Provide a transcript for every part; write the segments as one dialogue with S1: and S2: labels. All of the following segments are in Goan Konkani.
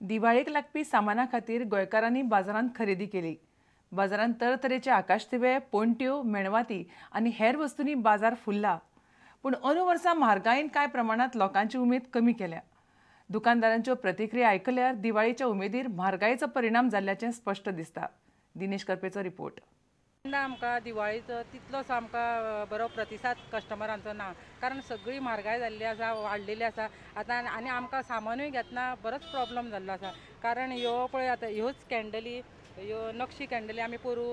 S1: दिवाळेक लागपी सामाना खातीर गोंयकारांनी बाजारांत खरेदी केली. बाजारांत तरतरेचे आकाशदिवे, पणट्यो, मेणवाती आनी हेर वस्तूंनी बाजार फुल्ला. पूण अंदू वर्सा म्हारगायेन कांय प्रमाणांत लोकांची उमेद कमी केल्या. दुकानदारांच्यो प्रतिक्रिया आयकल्यार दिवाळीच्या उमेदीर म्हारगायेचो परिणाम जाल्ल्याचें स्पश्ट दिसता. दिनेश करपेचो रिपोर्ट.
S2: आमकां दिवाळीचो तितलोसो आमकां बरो प्रतिसाद कस्टमरांचो ना, कारण सगळी म्हारगाय जाल्ली आसा, वाडलेली आसा आतां. आनी आमकां सामानूय घेतना बरोच प्रॉब्लम जाल्लो आसा, कारण ह्यो पळय आतां ह्योच कॅन्डली, ह्यो नक्षी कॅन्डली आमी पोरूं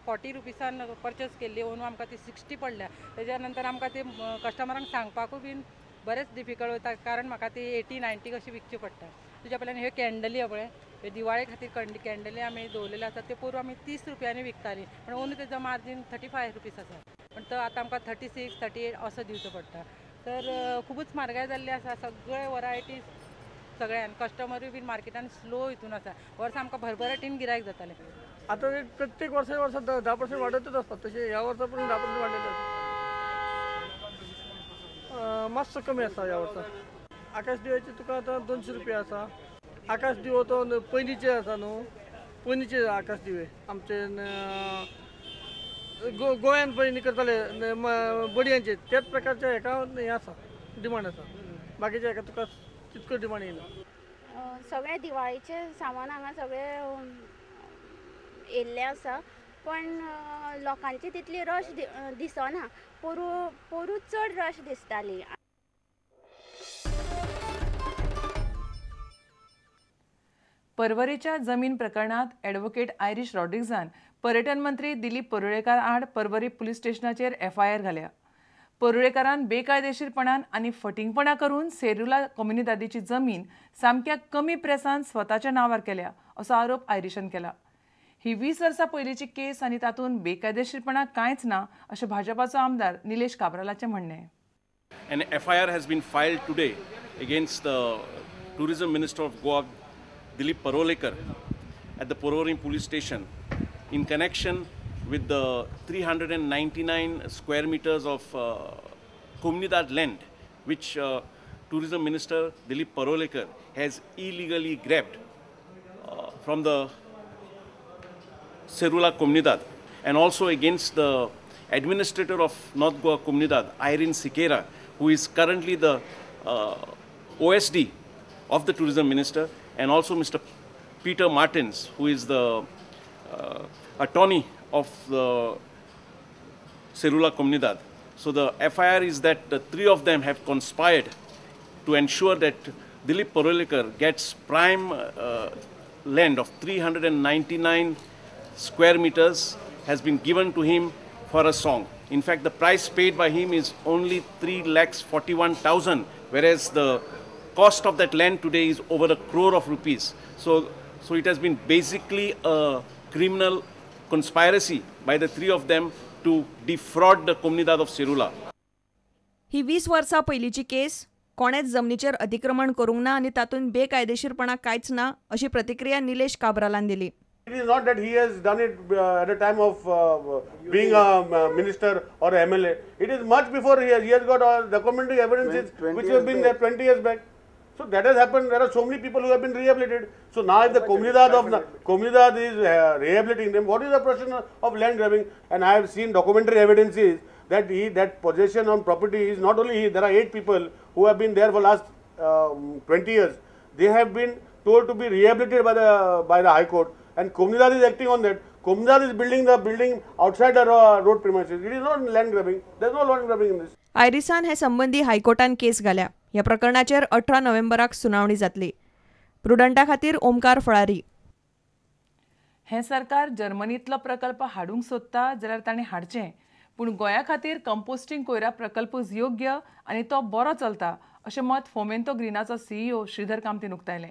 S2: 40 रुपीसान परचेस केल्ली, अंदू आमकां ती 60 पडल्या. तेज्या नंतर आमकां ती कस्टमरांक सांगपाकूय बीन बरेंच डिफिकल्ट वता, कारण म्हाका ती 80-90 कशी विकची पडटा. तुज्या पयल्यान ह्यो कॅन्डली पळय, ह्यो दिवाळे खातीर कॅन्डली आमी दवरलेल्यो आसा, त्यो पोरूं आमी 30 रुपयांनी विकतालीं, पूण अंदू तेजो मार्जीन 35 रुपीस आसा, पूण तो आतां आमकां 36, 38 असो दिवचो पडटा. तर खुबूच म्हारगाय जाल्ली आसा, सगळे वरायटीज सगळ्यान कस्टमरूय बीन मार्केटान स्लो हितून आसा. वर्सा आमकां भरभराटीन गिरायक जातालें.
S3: आतां रेट प्रत्येक वर्सा वर्सा 10% वाडतच आसता, तशें ह्या वर्सा पण 10% वाडलेले आसा, मातसो कमी आसा ह्या वर्सा. आकाश दिव्याचे तुका आतां 200 रुपया आसा. आकाश दिवो तो पयलींचे आसा न्हू, पयलींचे आकाश दिवे आमचे गोंयान पयलीं करताले बडयांचे, त्याच प्रकारचे हेका हें आसा, डिमांड आसा. बाकीच्या हेका तुका तितको डिमांड येयना.
S4: सगळें दिवाळीचें सामान हांगा सगळें येयल्लें आसा, पण लोकांची तितली रश दिसना. पोरूं पोरूं चड रश दिसताली.
S1: पर्वरीच्या जमीन प्रकरणात ॲडव्होकेट आयरीश रॉड्रिग्जान पर्यटन मंत्री दिलीप परुळेकार आड पर्वरी पुलीस स्टेशनाचेर एफआयआर घाल्या. परुळेकारान बेकायदेशीरपणान आनी फटिंगपणा करून सेरुला कोमुनिदादीची जमीन सामक्या कमी प्रेसान स्वताच्या नांवार केल्या असो आरोप आयरीशान केला. ही 20 वर्सां पयलींची केस आनी तातूंत बेकायदेशीरपणा कांयच ना अशें भाजपाचो आमदार निलेश काब्रालाचें म्हणणें.
S5: An FIR has been filed today against the Tourism Minister of Goa, Dilip Parolekar, at the Porvorim police station in connection with the 399 square meters of Comunidad land which Tourism Minister Dilip Parolekar has illegally grabbed from the Serula Comunidad, and also against the administrator of North Goa Comunidad, Irene Siqueira, who is currently the OSD of the Tourism Minister, and also Mr. Peter Martins, who is the attorney of the Serula Comunidad. So the FIR is that the three of them have conspired to ensure that Dilip Parolekar gets prime land of 399 square meters has been given to him for a song. In fact, the price paid by him is only 3,41,000, whereas the cost of that land today is over 1 crore of rupees. So it has been basically a criminal conspiracy by the three of them to defraud the Comunidad of Serula.
S6: ही 20 वर्सां पयलींची केस, कोणेच जमनीचेर अतिक्रमण करूंक ना आनी तातूंत बेकायदेशीरपणा कांयच ना अशी प्रतिक्रिया निलेश काब्रालान दिली.
S7: It is not that he has done it at a time of being a minister or a MLA. It is much before he has got all documentary evidences which have been there 20 years back. So that has happened. There are so many people who have been rehabilitated. So now if the Comunidad is rehabilitating them, what is the question of land grabbing? And I have seen documentary evidences that that possession on property is not only he. There are 8 people who have been there for last 20 years. They have been told to be rehabilitated by the High Court. And Comunidad is acting on that. Comunidad is building the building outside the road premises. It is not land grabbing. There is no land grabbing in this.
S6: आयरिसान हे संबंदी हायकोर्टान केस घाल्या. ह्या प्रकरणाचेर 18 नोव्हेंबराक सुनावणी जातली. प्रुडंटा खातीर ओमकार फळारी.
S1: हें सरकार जर्मनींतलो प्रकल्प हाडूंक सोदता जाल्यार ताणें हाडचें, पूण गोंया खातीर कंपोस्टिंग कोयरा प्रकल्पूच योग्य आनी तो बरो चलता अशें मत फोमेंतो ग्रीनाचो सीईओ श्रीधर कामतीन उक्तायलें.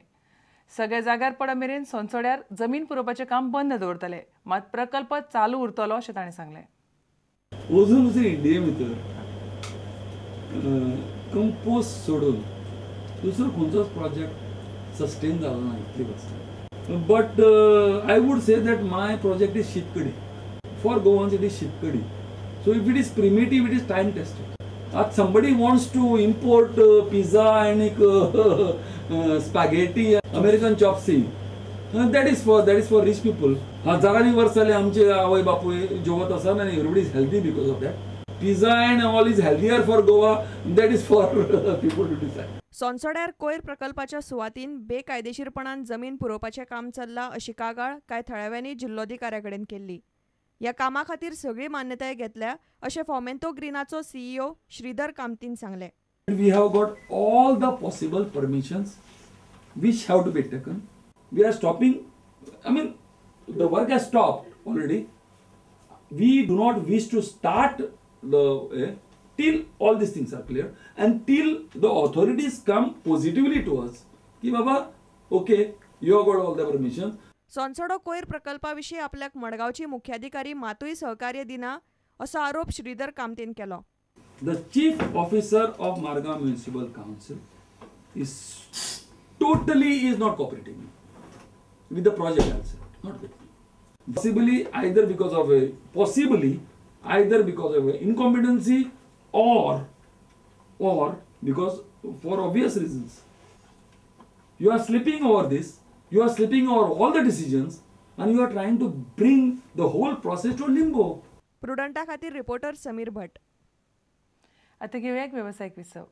S1: सगळे जाग्यार पड मेरेन सोनसोड्यार जमीन पुरोवपाचें काम बंद दवरतले, मात प्रकल्प चालू उरतलो अशें ताणें सांगलें.
S8: अजून इंडिये भितर कंपोस्ट सोडून दुसरो खंयचोच प्रोजेक्ट सस्टेन जालो ना इतली वर्सां. But I would say that my project is शीतकडी. For Goans it is शीतकडी. So if it is primitive it is time tested. आज somebody wants to import pizza आनी spaghetti, American chop suey, that is for rich people. हजारांनी वर्स जाले आमचे आवय बापूय जेवत आसा आनी everybody is healthy because of that. Pizza and all is healthier for Goa, that is for people to decide.
S6: सोनसोड्यार कोयर प्रकल्पाच्या सुवातीन बेकायदेशीरपणान जमीन पुरोवपाचें काम चल्लां अशी कागाळ कांय थळाव्यांनी जिल्लोधिकाऱ्या कडेन केल्ली. ह्या कामा खातीर सगळी मान्यताय घेतल्या अशें फोमेंतो ग्रीनाचो सीईओ श्रीधर कामतीन सांगलें.
S8: We have got all the possible permissions which have to be taken. We are stopping, I mean the work has stopped already. We do not wish to start the till all these things are clear and till the authorities come positively to us ki baba okay, you have got all the permissions.
S6: Sonsodo कोयर प्रकल्पा विशीं आपल्याक मडगांवची मुख्याधिकारी मातूय सहकार्य दिना असो आरोप श्रीधर कामतीन केलो.
S8: The chief officer of Margao Municipal Council is totally is not cooperating with the project also, not with me. Possibly either because of a incompetency or because for obvious reasons. You are sleeping over this, you are sleeping over all the decisions and you are trying to bring the whole process to limbo.
S6: प्रुडंटा खातीर रिपोर्टर समीर भट.
S1: आता घेऊया एक व्यावसायिक विसव.